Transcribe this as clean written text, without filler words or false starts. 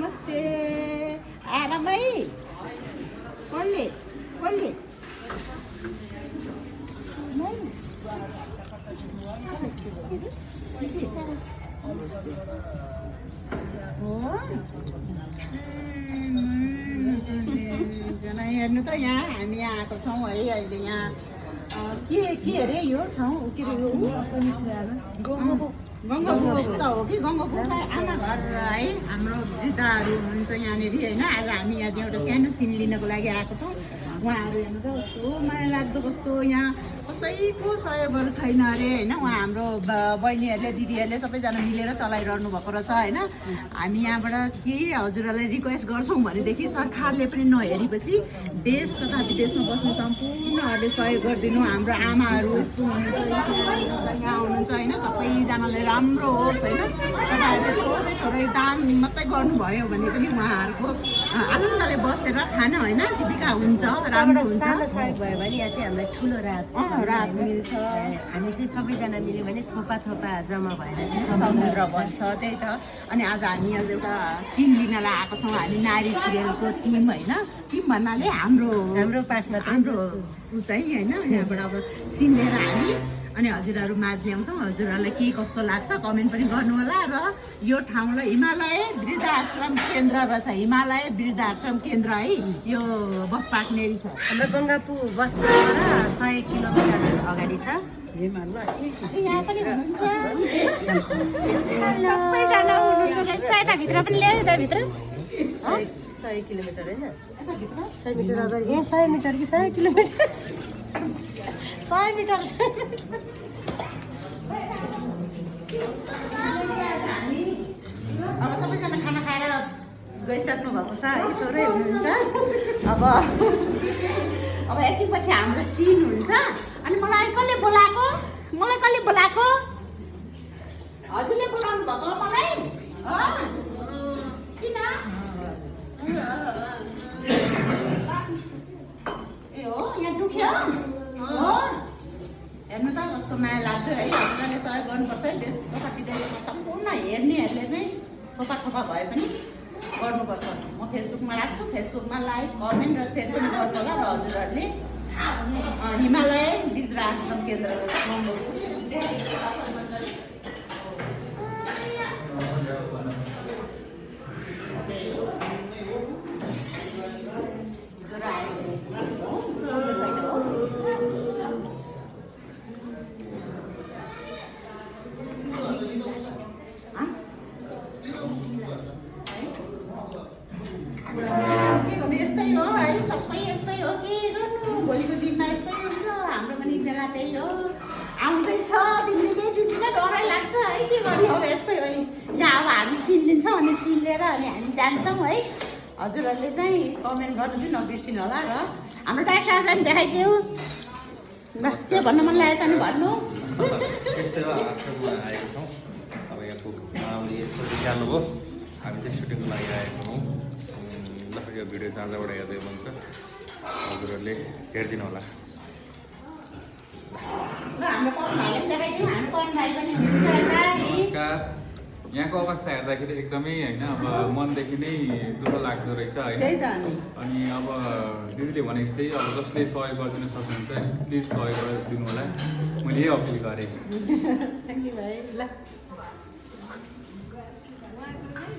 नमस्ते आरामै कसले कसले हेर्नु त यहाँ हामी यहाँ आएको छौँ है अहिले यहाँ के अरे यो ठाउँ के अरे गङ्गापुर त हो कि गङ्गापुरलाई आमा घर है हाम्रो वृद्धहरू हुनुहुन्छ यहाँनिर होइन आज हामी यहाँ चाहिँ एउटा सानो सिन लिनको लागि आएको छौँ उहाँहरू हेर्नु त कस्तो माया लाग्दो कस्तो यहाँ कसैको सहयोगहरू छैन अरे होइन उहाँ हाम्रो बहिनीहरूले दिदीहरूले सबैजना मिलेर चलाइरहनु भएको रहेछ होइन हामी यहाँबाट के हजुरहरूलाई रिक्वेस्ट गर्छौँ भनेदेखि सरकारले पनि नहेरेपछि देश तथा विदेशमा बस्ने सम्पूर्णहरूले सहयोग गरिदिनु हाम्रो आमाहरू यस्तो हुनुहुन्छ यहाँ हुनुहुन्छ होइन सबैजनाले राम्रो होस् होइन तपाईँहरूले थोरै थोरै दान मात्रै गर्नुभयो भने पनि उहाँहरूको आनन्दले बसेर खान होइन जीविका हुन्छ राम्रो हुन्छ सहयोग भयो भने यहाँ चाहिँ हामीलाई ठुलो रात मिल्छ हामी चाहिँ सबैजना मिल्यो भने थोपा थोपा जम्मा भएर चाहिँ समुद्र बन्छ त्यही त अनि आज हामी आज एउटा सिन लिनलाई आएको छौँ हामी नारी सिरियलको टिम होइन टिम भन्नाले हाम्रो पार्टमा हाम्रो ऊ चाहिँ होइन यहाँबाट अब सिन लिएर हामी अनि हजुरहरू माझ ल्याउँछौँ हजुरहरूलाई के कस्तो लाग्छ कमेन्ट पनि गर्नु होला र यो ठाउँलाई हिमालय वृद्धाश्रम केन्द्र रहेछ हिमालय वृद्धाश्रम केन्द्र है यो बस पार्क नेरी छ हाम्रो गङ्गापुर बस पार्कबाट 100 किलोमिटर अगाडि छ यहाँ पनि हुनुहुन्छ सबैजना हुनुहुन्छ यताभित्र पनि ल्यायो यताभित्र 100 किलोमिटर होइन 100 मिटर अगाडि 100 मिटर कि 100 किलोमिटर 100 मिटर अब सबैजना खाना खाएर गइसक्नु भएको छ है थोरै हुनुहुन्छ अब एकछिनपछि हाम्रो सिन हुन्छ अनि मलाई कसले बोलाएको हजुरले बोलाउनु भएको मलाई किन ए हो यहाँ दुख्यो हो हेर्नु त कस्तो माया लाग्यो है हजुरले सहयोग गर्नुपर्छ है देश तथा विदेशमा सम्पूर्ण हेर्नेहरूले चाहिँ थोपा थोपा भए पनि गर्नुपर्छ म फेसबुकमा राख्छु फेसबुकमा लाइक कमेन्ट र सेयर पनि गर्नु होला र हजुरहरूले हिमालय वृद्धाश्रम केन्द्र यस्तै हो है सबै यस्तै हो के गर्नु भोलिको दिनमा यस्तै हुन्छ हाम्रो पनि बेला त्यही हो आउँदैछ दिनदिनै डरै लाग्छ है के गर्नु अब यस्तै हो नि यहाँ अब हामी सिन लिन्छौँ अनि सिन लिएर अनि हामी जान्छौँ है हजुरहरूले चाहिँ कमेन्ट गर्नु चाहिँ नबिर्सिनु होला र हाम्रो डाक्टर साहबलाई पनि देखाइदेऊ बस के भन्नु मन लागेको छ नि भन्नु त्यस्तै हो आश्रममा आएको छौँ अब यहाँको जानुभयो हामी चाहिँ सुटिङको लागि आएको हौँ ल यो भिडियो जहाँ जहाँबाट हेर्दै हुनुहुन्छ हजुरहरूले हेरिदिनु होला नमस्कार यहाँको अवस्था हेर्दाखेरि एकदमै होइन अब मनदेखि नै दुःख लाग्दो रहेछ होइन अनि अब दिदीले भने जस्तै अब जसले सहयोग गरिदिन सक्नुहुन्छ प्लिज सहयोग गरिदिनु होला मैले यही अपिल गरेँ थ्याङ्क यू भाइ ल